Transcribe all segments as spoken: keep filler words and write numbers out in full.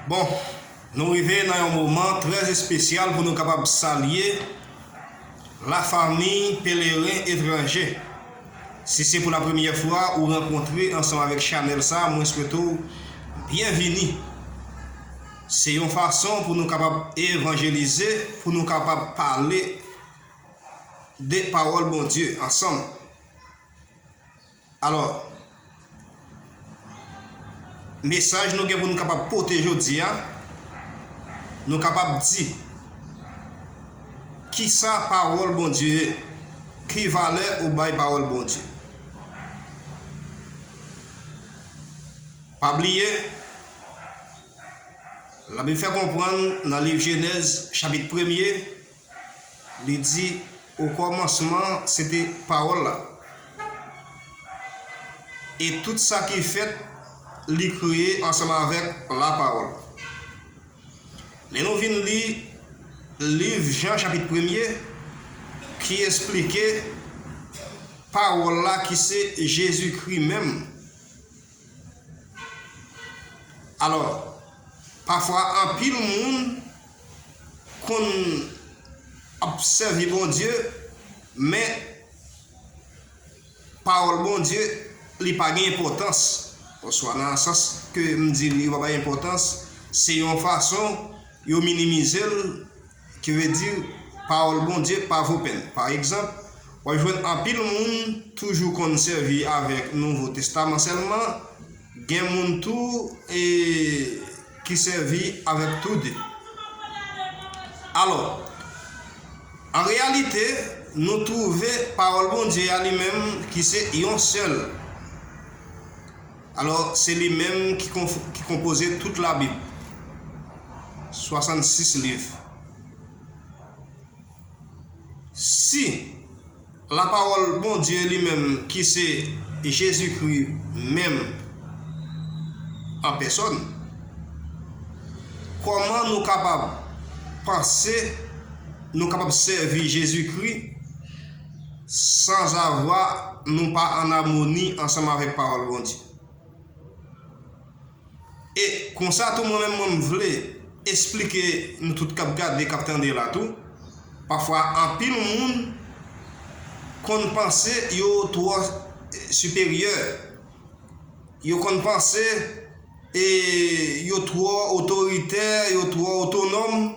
Bon, nou rive nan yon moman trè espesyal pou nou kapab salye lafanmi Pelerin Etranje. Si se pou la premyè fwa ou rankontre ansanm avèk chanèl sa, mwen swete w byenvini. Se yon fason pou nou kapab evanjelize, pou nou kapab pale de pawòl Bondye ansanm. Alò, mesaj nou gen pou nou kapab pote jodi a, nou kapab di, kisa pawòl Bondye ye? Ki valè ou bay pawòl Bondye? Pa bliye, Labib fè konprann nan liv Jenèz, chapit premye, li di, o kòmansman, se te Pawòl la. E tout sa ki fèt, li kreye ansanm avèk Lapawòl. Lè nou vin li liv Jan, chapit premye, ki esplike Pawòl la, ki se Jezikri menm. Alò, pafwa anpil moun konn ap sèvi Bondye, men pawòl Bondye, li pa gen enpòtans. Oswa nan sans ke m di li pa bay enpòtans, se yon fason yo minimize l, ki vle di pawòl Bondye pa vo pèn. Pa egzanp, w ap jwenn anpil moun toujou konn sèvi avèk Nouvo Testaman sèlman, gen moun tou e ki sèvi avèk tou de. Alò, an reyalite, nou twouve pawòl Bondye a li menm ki se yon sèl. Alò, se li menm ki konf-, ki konpoze tout Labib, swasannsis liv. Si lapawòl Bondye li menm, ki se Jezikri menm an pèsòn, kòman nou kapab panse nou kapab sèvi Jezikri sanzavwa nou pa ann amoni ansanm avèk pawòl Bondye? E konsa tou, mwen menm, mwen m vle esplike nou tout k ap gade, k ap tande la tou. Pafwa, anpil moun konn panse yo twò siperyè. Yo konn panse, e, yo twò otoritè, yo twò otonòm.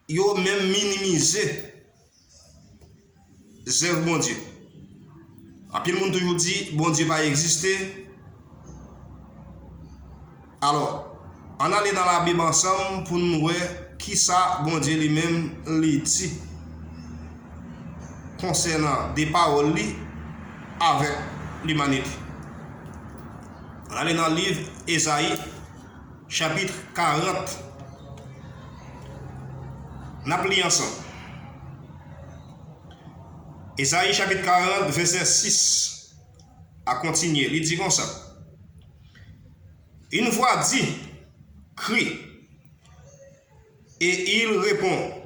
Yo menm minimize zèv Bondye. Anpil moun toujou di Bondye pa egziste. Alò, ann ale nan Labib ansanm pou n wè kisa Bondye li menm li di konsènan de pawòl li avèk limanite. Ann ale nan liv Ezayi, chapit karant. N ap li ansanm. Ezayi chapit karant, vèsè sis a kontinye. Li di konsa, une voix dit, crie, et il répond,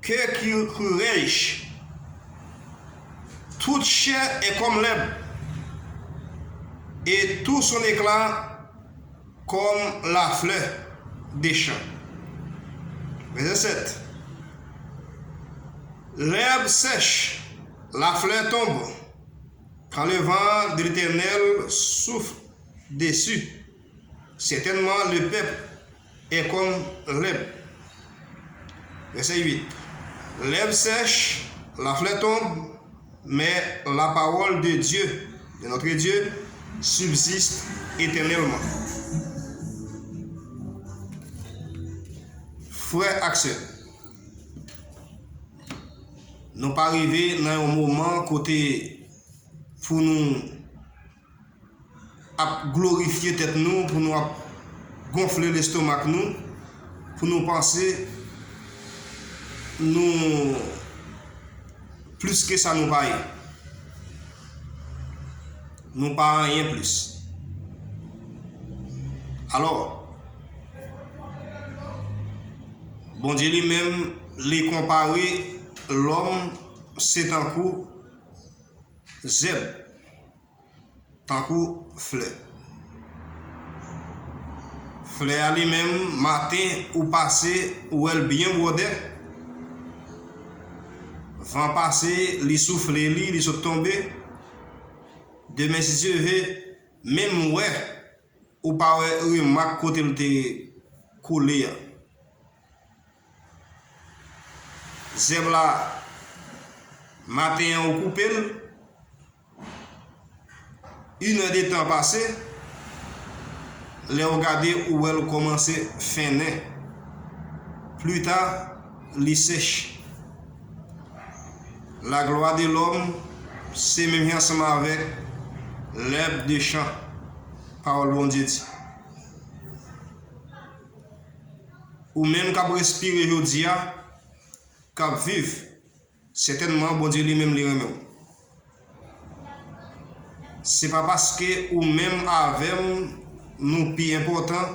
que cri-, crierai-je? Toute chair est comme l'herbe, et tout son éclat comme la fleur des champs. Vèsè sèt. L'herbe sèche, la fleur tombe, quand le vent de l'Éternel souffle dessus. Certainement, le peuple est comme l'herbe. Vèsè uit. L'herbe sèche, la fleur tombe, mais la parole de Dieu, de notre Dieu, subsiste éternellement. Frè ak sè, nou pa rive nan yon moman kote pou nou ap glorifye tèt nou, pou nou ap gonfle lestomak nou, pou nou panse nou plis ke sa nou pa ye. Nou pa anyen plis. Alò, Bondye li menm, li konpare lòm se tankou zèb, tankou flè. Flè a li menm, maten ou pase, ou wè l byen bwòdè. Van pase, li soufle li, li sot tonbe. Demen, si Dye ve, menm wè, ou pa wè remak kote l te kole a. Zèb la, maten an ou koupe l, inè de tan pase, lè w gade ou wè l kòmanse fennen. Plita, li sèch. La glwa de lòm se menm jan ansanm avèk lèb de chan, pawòl Bondye di. Ou menm k ap respire jodi a, k ap viv, sètènman, Bondye li menm li renmen w. Se pa paske ou menm avè m nou pi enpòtan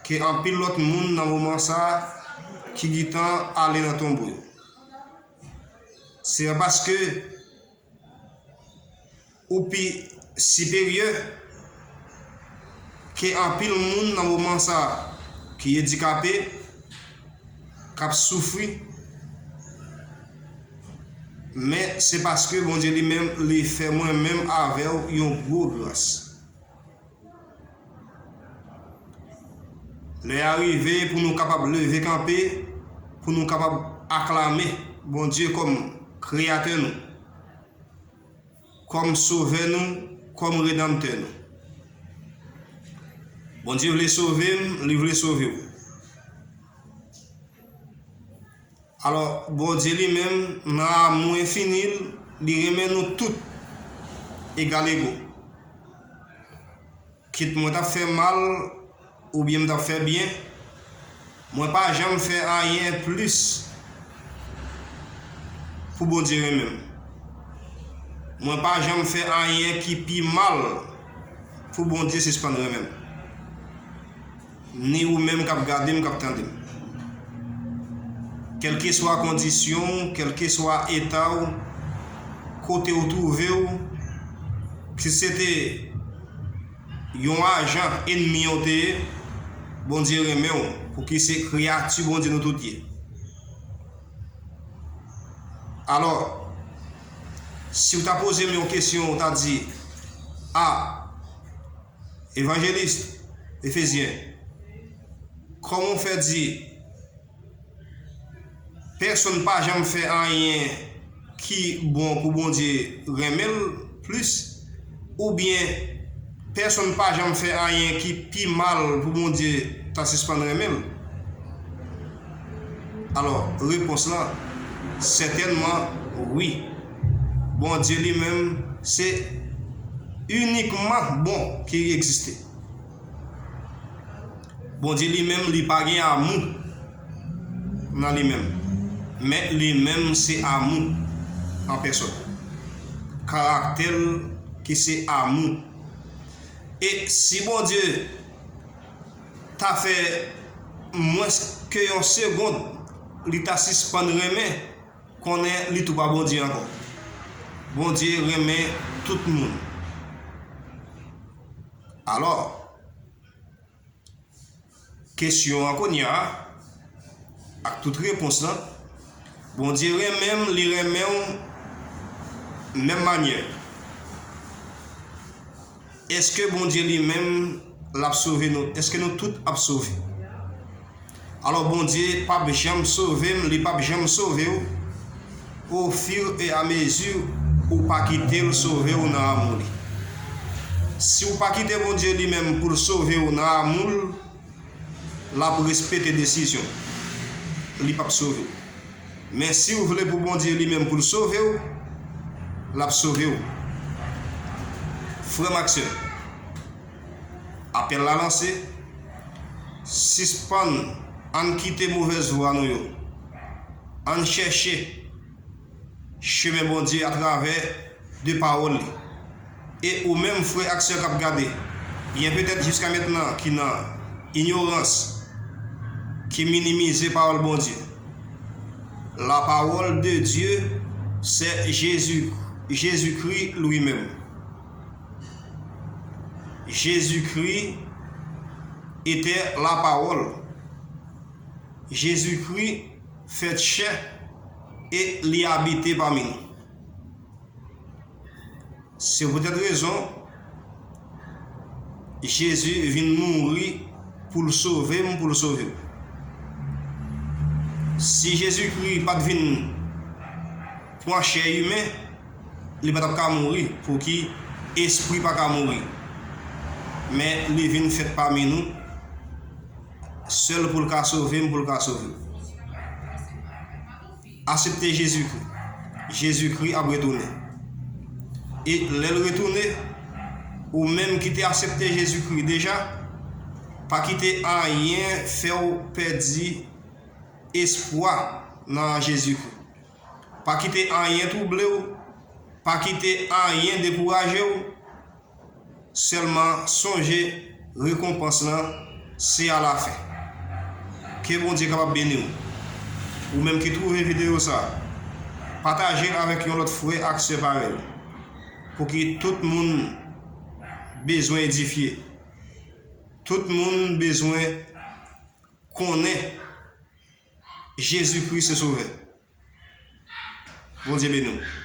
ke anpil lòt moun nan moman sa a ki gentan ale nan tonbo yo. Se pa paske ou pi siperyè ke anpil moun nan moman sa a ki endikape, k ap soufri, men se paske Bondye li menm, li fè mwen menm avè w yon gwo gras. Lè a rive pou nou kapab leve kanpe, pou nou kapab aklame Bondye kòm Kreyatè nou, kòm Sovè nou, kòm Redanmtè nou. Bondye vle sove m, li vle sove w. Alò, Bondye li menm, nan amou enfini l, li renmen nou tout egalego. Kit mwen t ap fè mal oubyen m t ap fè byen, mwen pa janm fè anyen plis pou Bondye renmen m. Mwen pa janm fè anyen ki pi mal pou Bondye sispann renmen m. Ni ou menm k ap gade m, k ap tande m. Kèlkeswa kondisyon w, kèlkeswa eta w, kote w twouve w, si se te yon ajan ènmi an w te ye, Bondye renmen w, pouki se kreyati Bondye nou tout ye. Alò, si w ta poze m yon kesyon, w ta di, a, evanjelis, Efezyen, kòman w fè di pèsonn pa janm fè anyen ki bon pou Bondye renmen l plis, oubyen pèsonn pa janm fè anyen ki pi mal pou Bondye ta sispann renmen l? Alò, repons lan, sètènman, wi. Bondye li menm, se inikman bon ki egziste. Bondye li menm, li pa gen amou nan li menm, men li menm se amou an pèsòn. Karaktè l ki se amou. E si Bondye ta fè mwens ke yon segond, li ta sispann renmen, konnen li tou pa Bondye ankò. Bondye renmen tout moun. Alò, kesyon an kounye a, ak tout repons lan, Bondye renmen m, li renmen w menm manyè. Èske Bondye li menm l ap sove nou? Èske nou tout ap sove? Alò, Bondye p ap janm sove m, li p ap janm sove w, au fur et à mesure ou pa kite l sove w nan amou li. Si w pa kite Bondye li menm pou l sove w nan amou l, l ap respekte desizyon w. Li p ap sove w. Men si w vle pou Bondye li menm pou l sove w, l ap sove w. Frè m ak sè m, apèl la lanse, sispann, ann kite movèz vwa nou yo. Ann chèche chemen Bondye atravè de pawòl li. E ou menm, frè ak sè k ap gade, byen petèt jiska mentnan ki nan inyorans, ki minimize pawòl Bondye. La parole de Dieu, c'est Jésus, Jésus-Christ lui-même. Jezikri Etè lapawòl. Jezikri fèt chè e li abite pami nou. Se poutèt rezon Jezi vin mouri pou l sove m, pou l sove w. Si Jezikri pa t vin pran chè imen, li pa t ap ka mouri, pouki espri pa ka mouri. Men li vin fèt pami nou, sèl pou l ka sove m, pou l ka sove w. Aksepte Jezikri. Jezikri ap retounen. E lè l retounen, ou menm ki te aksepte Jezikri deja, pa kite anyen fè w pèdi espwa nan Jezikri. Pa kite anyen twouble w, pa kite anyen dekouraje w. Sèlman sonje, rekonpans lan se alafen. Ke Bondye kapab beni w. Ou menm ki twouve videyo sa, pataje l avèk yon lòt frè ak sè parèy, pou ki tout moun bezwen edifye. Tout moun bezwen konnen Jezikri se Sovè. Bondye beni w.